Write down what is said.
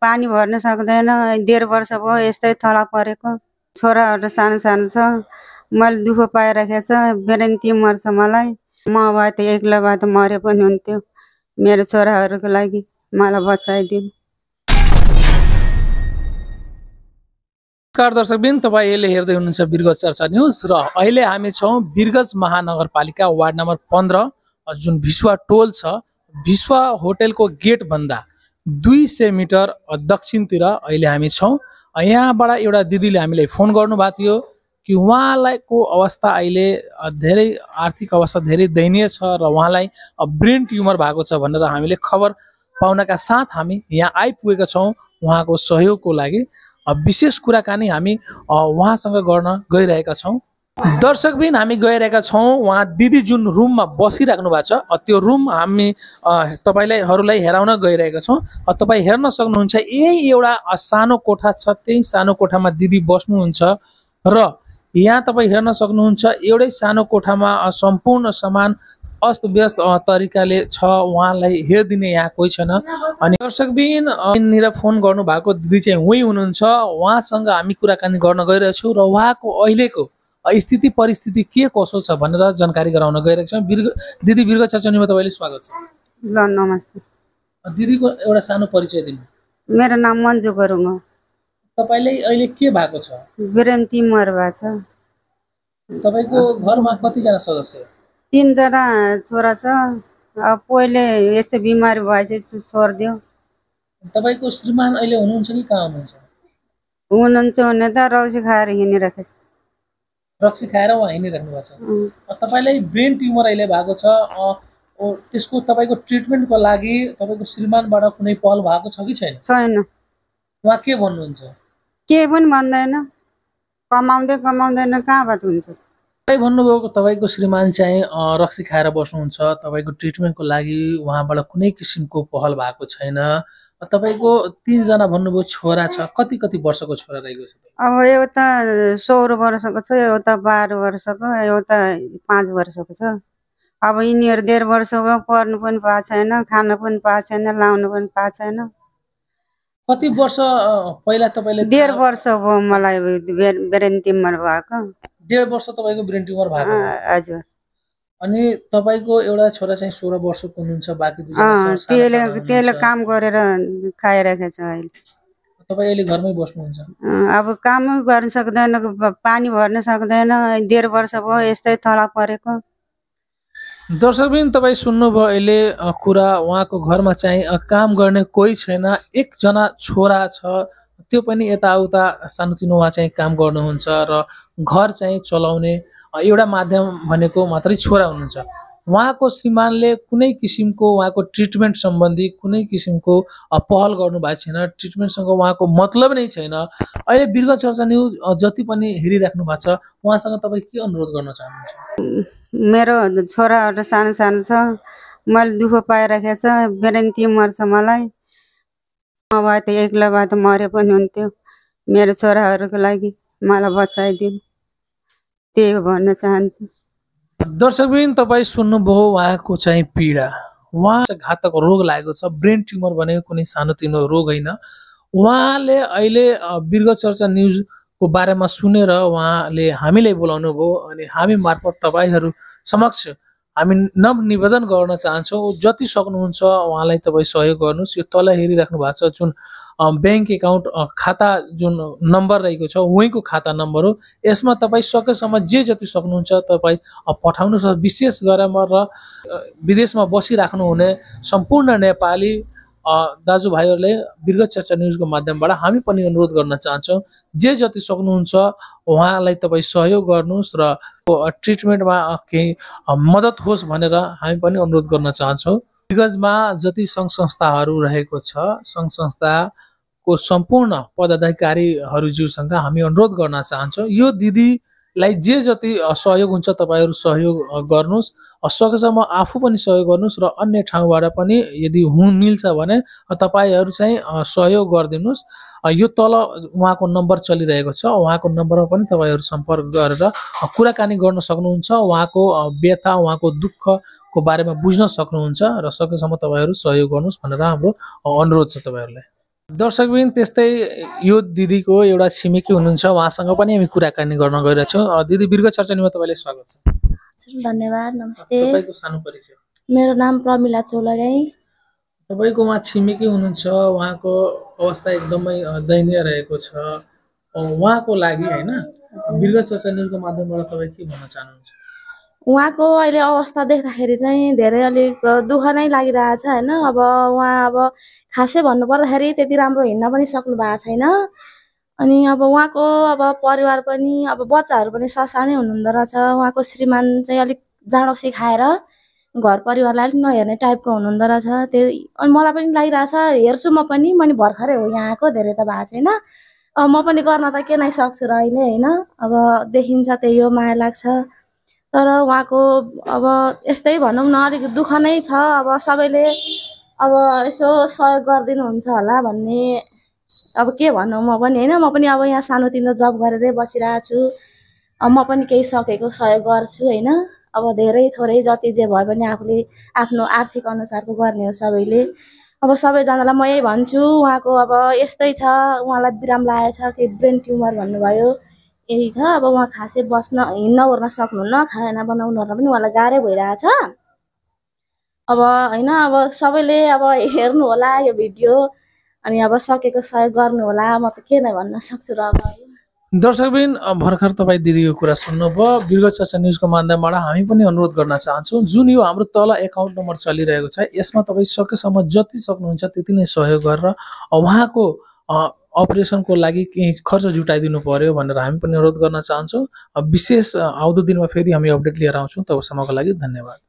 पानी भर्न सक्दैन। 1.5 वर्ष भयो यस्तै थला परेको। छोराहरू सानो सानो छ। मैले दुःख पाइराखेको छ। बेरेन्ती मर्छ मलाई। म भए त एक्लै भए त मरे पनि हुन्थ्यो। मेरो छोराहरूको लागि मलाई बचाइदिनु। नमस्कार दर्शकबिन, तपाईँ अहिले हेर्दै हुनुहुन्छ वीरगंज चर्चा न्यूज र अहिले हामी छौँ वीरगंज महानगरपालिका वार्ड नम्बर 15 जुन भिस्वा टोल छ। भिस्वा होटेलको गेट भन्दा 200 मिटर दक्षिणतिर अहिले हामी छौँ। यहाँबाट एउटा दिदीले हामीलाई फोन गर्नुभएको थियो कि उहाँलाईको अवस्था अहिले धेरै आर्थिक अवस्था धेरै दयनीय छ र उहाँलाई ब्रेन ट्युमर भएको छ भनेर हामीले खबर पाउनका साथ हामी यहाँ आइपुगेका छौँ उहाँको सहयोगको लागि। विशेष कुराकानी हामी उहाँसँग गर्न गइरहेका छौँ। दर्शकबिन, हामी गइरहेका छौँ उहाँ दिदी जुन रुममा बसिराख्नु भएको छ त्यो रुम हामी तपाईँलाई हेराउन गइरहेका छौँ। तपाईँ हेर्न सक्नुहुन्छ यही एउटा सानो कोठा छ। त्यही सानो कोठामा दिदी बस्नुहुन्छ र यहाँ तपाईँ हेर्न सक्नुहुन्छ एउटै सानो कोठामा सम्पूर्ण सामान अस्त व्यस्त तरिकाले छ। उहाँलाई हेरिदिने यहाँ कोही छैन। अनि दर्शकबिन, यहाँनिर फोन गर्नु भएको दिदी चाहिँ उही हुनुहुन्छ। उहाँसँग हामी कुराकानी गर्न गइरहेछौँ र उहाँको अहिलेको स्थिति परिस्थिति के कसो छ भनेर जानकारी गराउन गइरहेको छौँ। दिदी, वीरगंज चर्चा न्यूजमा तपाईँले स्वागत छ। ल, नमस्ते। दिदीको एउटा सानो परिचय दिनु। मेरो नाम मन्जु गुरुङ हो। तपाईँलाई अहिले के भएको छ? ब्रेन ट्युमर भएको छ। तपाईँको घरमा कतिजना सदस्य? 3 जना छोरा छ। पहिले यस्तो बिमारी भएपछि छोडिदियो। तपाईँको श्रीमान अहिले हुनुहुन्छ कि कहाँ हुनुहुन्छ? हुनुहुन्छ भने त रक्सी खाएर हिँडिरहेको छ। रक्सी खाएर उहाँ हिँडिराख्नु भएको छ। तपाईँलाई ब्रेन ट्युमर अहिले भएको छ। त्यसको तपाईँको ट्रिटमेन्टको लागि तपाईँको श्रीमानबाट कुनै पहल भएको छ कि छैन? छैन। उहाँ के भन्नुहुन्छ? केही पनि भन्दैन। कमाउँदैन कहाँबाट हुन्छ? तपाईँ भन्नुभएको तपाईँको श्रीमान चाहिँ रक्सी खाएर बस्नुहुन्छ। तपाईँको ट्रिटमेन्टको लागि उहाँबाट कुनै किसिमको पहल भएको छैन। तपाईँको 3 जना भन्नुभयो छोरा छ। कति वर्षको छोरा रहेको छ? अब एउटा 16 वर्षको छ, एउटा 12 वर्षको, एउटा 5 वर्षको छ। अब यिनीहरू 1.5 वर्ष भयो, पढ्नु पनि पाएको छैन, खानु पनि पाएको छैन, लाउनु पनि पाएको छैन। कति वर्ष पहिला तपाईँले? 1.5 वर्ष भयो मलाई ब्रेन ट्युमर भएको। 1.5 वर्ष तपाईँको ब्रेन ट्युमर भएको? हजुर। अनि तपाईँको एउटा छोरा चाहिँ 16 वर्षको हुनुहुन्छ, बाँकी 2 जना त्यसले काम गरेर खाइरहेको छ अहिले। तपाईँ अहिले घरमै बस्नुहुन्छ? अब कामै गर्न सक्दैन, पानी भर्न सक्दैन। 1.5 वर्ष भयो यस्तै थला परेको। दर्शकबिन, तपाईँ सुन्नुभयो अहिले कुरा। उहाँको घरमा चाहिँ काम गर्ने कोही छैन। 1 जना छोरा छ, त्यो पनि यताउता सानोतिनो उहाँ चाहिँ काम गर्नुहुन्छ र घर चाहिँ चलाउने एउटा माध्यम भनेको मात्रै छोरा हुनुहुन्छ। उहाँको श्रीमानले कुनै किसिमको उहाँको ट्रिटमेन्ट सम्बन्धी कुनै किसिमको पहल गर्नुभएको छैन। ट्रिटमेन्टसँग उहाँको मतलब नै छैन। अहिले वीरगंज चर्चा न्यूज जति पनि हेरिराख्नु भएको छ उहाँसँग तपाईँ के अनुरोध गर्न चाहनुहुन्छ? मेरो छोराहरू सानो सानो छ। मैले दुःख पाइराखेको छ। ब्रेन ट्युमर छ मलाई। म भए त एक्लै भए त मरे पनि हुन्थ्यो। मेरो छोराहरूको लागि मलाई बचाइदिनु, त्यही भन्न चाहन्छु। दर्शकबिन, तपाईँ सुन्नुभयो उहाँको चाहिँ पीडा। उहाँ घातक रोग लागेको छ। ब्रेन ट्युमर भनेको कुनै सानोतिनो रोग होइन। उहाँले अहिले वीरगंज चर्चा न्यूजको बारेमा सुनेर उहाँले हामीलाई बोलाउनु भयो। अनि हामी मार्फत तपाईँहरू समक्ष हामी निवेदन गर्न चाहन्छौँ, जति सक्नुहुन्छ उहाँलाई तपाईँ सहयोग गर्नुहोस्। यो तल हेरिराख्नु भएको छ जुन ब्याङ्क एकाउन्ट खाता जुन नम्बर रहेको छ उहीँको खाता नम्बर हो। यसमा तपाईँ सकेसम्म जति सक्नुहुन्छ तपाईँ पठाउनुहोस्। र विशेष गरेर विदेशमा बसिराख्नु हुने सम्पूर्ण नेपाली दाजुभाइहरूले वीरगंज चर्चा न्यूजको माध्यमबाट हामी पनि अनुरोध गर्न चाहन्छौँ, जति सक्नुहुन्छ उहाँलाई तपाईँ सहयोग गर्नुहोस् र ट्रिटमेन्टमा केही मद्दत होस् भनेर हामी पनि अनुरोध गर्न चाहन्छौँ। वीरगंजमा जति सङ्घ संस्थाहरू रहेको छ, सङ्घ संस्थाको सम्पूर्ण पदाधिकारीहरूज्यूसँग हामी अनुरोध गर्न चाहन्छौँ, यो दिदीलाई जति सहयोग हुन्छ तपाईँहरू सहयोग गर्नुहोस्। सकेसम्म आफू पनि सहयोग गर्नुहोस् र अन्य ठाउँबाट पनि यदि मिल्छ भने तपाईँहरू चाहिँ सहयोग गरिदिनुहोस्। यो तल उहाँको नम्बर चलिरहेको छ, उहाँको नम्बरमा पनि तपाईँहरू सम्पर्क गरेर कुराकानी गर्न सक्नुहुन्छ। उहाँको व्यथा, उहाँको दुःखको बारेमा बुझ्न सक्नुहुन्छ र सकेसम्म तपाईँहरू सहयोग गर्नुहोस् भनेर हाम्रो अनुरोध छ तपाईँहरूलाई। दर्शकबिन त्यस्तै यो दिदीको एउटा छिमेकी हुनुहुन्छ, उहाँसँग पनि हामी कुराकानी गर्न गइरहेको छौँ। दिदी बिर्ग चर्चानीमा तपाईँलाई स्वागत छ। हजुर धन्यवाद, नमस्ते। तपाईँको सानो परिचय। मेरो नाम प्रमिला चौलागाई। तपाईँको उहाँ छिमेकी हुनुहुन्छ, उहाँको अवस्था एकदमै दयनीय रहेको छ। उहाँको लागि होइन बिर्ग चर्चा न्युजको माध्यमबाट तपाईँ के भन्न चाहनुहुन्छ? उहाँको अहिले अवस्था देख्दाखेरि चाहिँ धेरै अलिक दुःख नै लागिरहेछ होइन। अब उहाँ अब खासै भन्नुपर्दाखेरि त्यति राम्रो हिँड्न पनि सक्नु भएको छैन। अनि अब उहाँको अब परिवार पनि अब बच्चाहरू पनि ससानै हुनुहुँदो रहेछ। उहाँको श्रीमान चाहिँ अलिक जाँडक्सी खाएर घर परिवारलाई अलिक नहेर्ने टाइपको हुनुहुँदो रहेछ। त्यही अनि मलाई पनि लागिरहेछ, हेर्छु म पनि भर्खरै हो यहाँ आएको, धेरै त भएको छैन। अब म पनि गर्न त के नै सक्छु र अहिले होइन। अब देखिन्छ त्यही हो, माया लाग्छ। तर उहाँको अब यस्तै भनौँ न, अलिक दुःख नै छ। अब सबैले अब यसो सहयोग गरिदिनुहुन्छ होला भन्ने, अब के भनौँ म पनि होइन। म पनि अब यहाँ सानोतिनो जब गरेरै बसिरहेको छु। अब म पनि केही सकेको सहयोग गर्छु होइन। अब धेरै थोरै जति जे भए पनि आफूले आफ्नो आर्थिक अनुसारको गर्ने हो सबैले। अब सबैजनालाई म यही भन्छु, उहाँको अब यस्तै छ, उहाँलाई बिराम लागेको छ, केही ब्रेन ट्युमर भन्नुभयो, यही छ। अब उहाँ खासै बस्न हिँड्न ओर्न सक्नुहुन्न, खाना बनाउनु ओर्न पनि उहाँलाई गाह्रै भइरहेछ। अब होइन, अब सबैले अब हेर्नु होला यो भिडियो, अनि अब सकेको सहयोग गर्नु होला। म त के नै भन्न सक्छु र अब। दर्शकबिन भर्खर तपाईँ दिदीको कुरा सुन्नुभयो। बिर्ग चर्चा न्युजको माध्यमबाट हामी पनि अनुरोध गर्न चाहन्छौँ, जुन यो हाम्रो तल एकाउन्ट नम्बर चलिरहेको छ, यसमा तपाईँ सकेसम्म जति सक्नुहुन्छ त्यति नै सहयोग गरेर उहाँको अपरेसनको लागि केही खर्च जुटाइदिनु पर्यो भनेर हामी पनि अनुरोध गर्न चाहन्छौँ। विशेष आउँदो दिनमा फेरि हामी अपडेट लिएर आउँछौँ। तबसम्मको लागि धन्यवाद।